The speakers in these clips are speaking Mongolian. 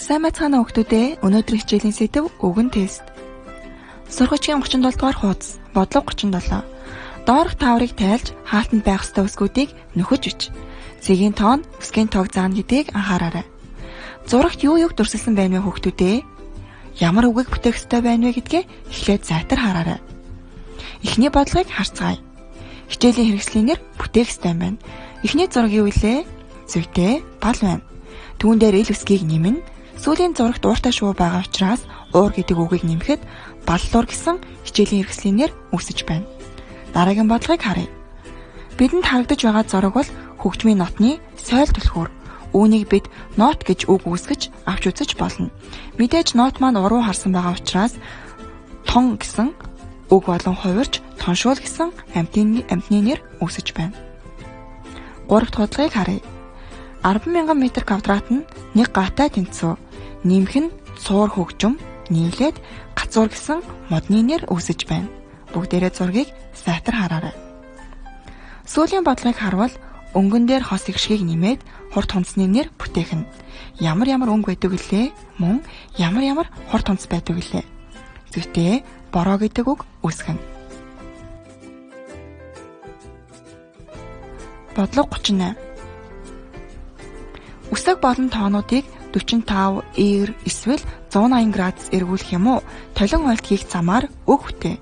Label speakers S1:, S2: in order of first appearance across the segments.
S1: Сайн байцгаана уу хүмүүстээ. Өнөөдрийн хичээлийн сэдэв үгэн тест. Сургачийн 37 дугаар хуудас, бодлого 37. Доорх тааврыг тайлж хаалтанд байх ёстой үсгүүдийг нөхөж бич. Цэгийн тоон, үсгийн тоог заана гэдгийг анхаараарай. Зурагт юу юуг дүрсэлсэн байна вэ хүмүүстээ? Ямар үгийг бүтээх ёстой байна вэ гэдгээ эхлээд сайтар хараарай. Эхний бодлогыг харцгаая. Хичээлийн хэрэгслийн нэр бүтээх ёстой байна. Эхний зураг юу вэ? Зүйтэй бал байна. Түүн дээр ил үсгийг нэмнэ. Сүүлийн зурагт ууртай шувуу байгаа учраас уур гэдэг үгийг нэмэхэд баллуур гэсэн хичээлийн хэрэгслийн нэр үүсэж байна. Дараагийн бодлогыг харъя. Бидэнд харагдаж байгаа зураг бол хөгжмийн нотны сойл түлхүүр. Үүнийг бид нот гэж үг үүсгэж авч үзэж болно. Мэдээж нот маань уруу харсан байгаа учраас тон гэсэн үг болон хувирч тоншуул гэсэн амьтны нэр үүсэж байна. Гурав дахь бодлогыг харъя. 10,000 м квадрат нь нэг гатай тэнцүү. Нэмэх нь цуур хөгжим, нийлээд гацуур гэсэн модны нэр үүсэж байна. Бүгдээрээ зургийг сайтар хараарай. Сүүлийн бодлогыг харвал өнгөн дээр хос эгшгийг нэмээд хурд хунцны нэр бүтээх нь. Ямар ямар өнгө байдаг вүлээ? Мөн ямар ямар хурд хунц байдаг вүлээ? Зүйтэй бороо гэдэг үг үүсгэнэ. Бодлого 38. Үсэг болон тоонуудыг 45, 90 эсвэл 180 градус эргүүлэх юм уу? Толин ойлт хийх замаар үг бүтээ.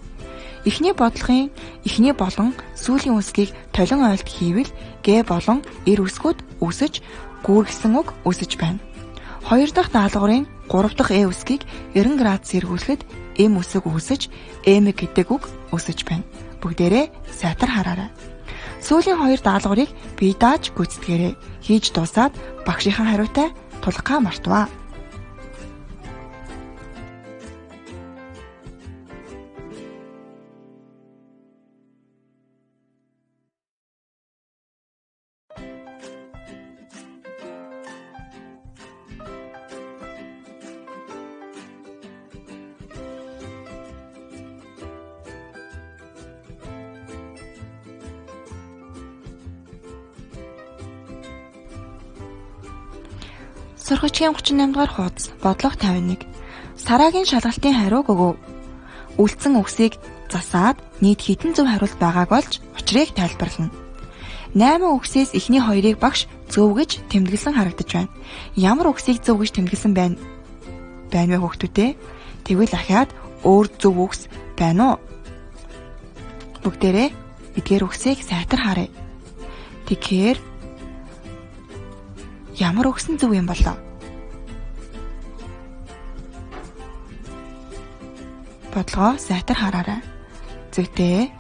S1: Эхний бодлогын эхний болон сүүлийн үсгийг толин ойлт хийвэл Г болон Р үсгүүд үүсэж гүүр гэсэн үг үүсэж байна. Хоёр дахь даалгаврын гурав дахь Э үсгийг 90 градус эргүүлэхэд М үсэг үүсэж М гэдэг үг үүсэж байна. Бүгдээрээ сайтар хараарай. Сүүлийн хоёр даалгаврыг бие дааж гүйцэтгээрэй. Хийж дуусаад багшийнхаа хариутай тулгахаа мартваа. Сургачийн 38 дугаар хуудас, бодлого 51. Сараагийн шалгалтын хариуг өгөв. Үлдсэн үгсийг засаад нийт хэдэн зөв хариулт байгааг олж учрыг тайлбарлана. 8 үгсээс эхний хоёрыг багш зөв гэж тэмдэглэсэн харагдаж байна. Ямар үгсийг зөв гэж тэмдэглэсэн байна вэ хүүхдүүдээ? Тэгвэл ахиад өөр зөв үгс байна уу? Бүгдээрээ эдгээр үгсийг сайтар харъя. Тэгэхээр ямар үгс нь зөв юм болоо? Бодлогоо сайтар хараарай. Зүйтэй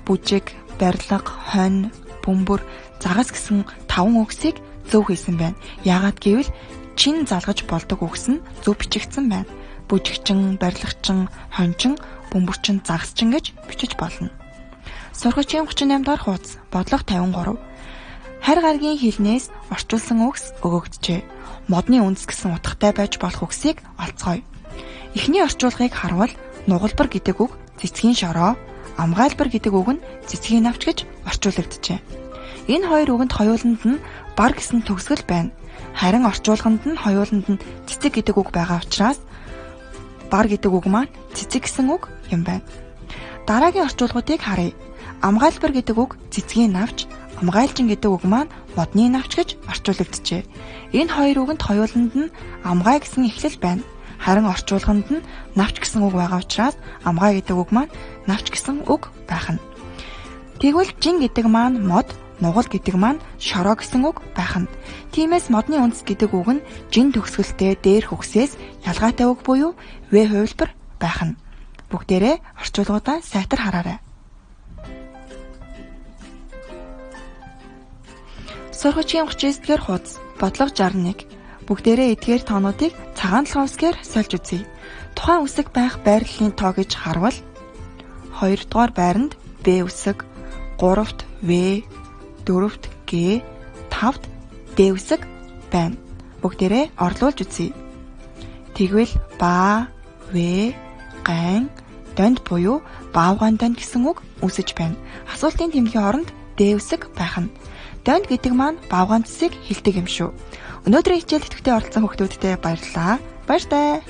S1: бүжиг, барилга, хонь, бөмбөр, загас гэсэн 5 үгсийг зөв хийсэн байна. Яагаад гэвэл чин залгаж болдог үгс нь зөв бичигдсэн байна. Бүжигчин, барилгачин, хоньчин, бөмбөрчин, загасчин гэж бичиж болно. Сургачийн 38 дугаар хуудас, бодлого 53. Харь гарагийн хилнээс орчуулсан үгс өгөгдөжээ. Модны үндэс гэсэн утгатай байж болох үгсийг олцгоё. Эхний орчуулгыг харвал нугалбар гэдэг үг цэцгийн шороо, амгайлбар гэдэг үг нь цэцгийн навч гэж орчуулагджээ. Энэ хоёр үгэнд хоёуланд нь бар гэсэн төгсгөл байна. Харин орчуулганд нь хоёуланд нь цэцэг гэдэг үг байгаа учраас бар гэдэг үг маань цэцэг гэсэн үг юм байна. Дараагийн орчуулгуудыг харъя. Амгайлбар гэдэг үг цэцгийн навч, амгайлжин гэдэг үг маань модны навч гэж орчуулагджээ. Энэ хоёр үгэнд хоёуланд нь амгай гэсэн эхлэл байна. Харин орчуулганд нь навч гэсэн үг байгаа учраас амгай гэдэг үг маань навч гэсэн үг байх нь. Тэгвэл жин гэдэг маань мод, нугал гэдэг маань шороо гэсэн үг байх нь. Тиймээс модны үндэс гэдэг үг нь жин төгсгөлтэй дээрх үгсээс ялгаатай үг буюу В хувилбар байх нь. Бүгдээрээ орчуулгуудаа сайтар хараарай. Сургачийн 39 дугаар хуудас, бодлого 61. Бүгдээрээ эдгээр тоонуудыг цагаан толгой үсгээр сольж үзье. Тухайн үсэг байх байрлалын тоо гэж харвал 2 дугаар байранд Б үсэг, 3-т В, 4-т Г, 5-т Д үсэг байна. Бүгдээрээ орлуулж үзье. Тэгвэл ба, В, гайн, донд буюу баавгайн донд гэсэн үг үүсэж байна. Асуултын тэмдгийн оронд Д үсэг байх нь. Донд гэдэг маань баавгайн цэсийг хэлдэг юм шүү. Өнөөдрийн хичээлд идэвхтэй оролцсон хүүхдүүддээ баярлалаа. Баяртай.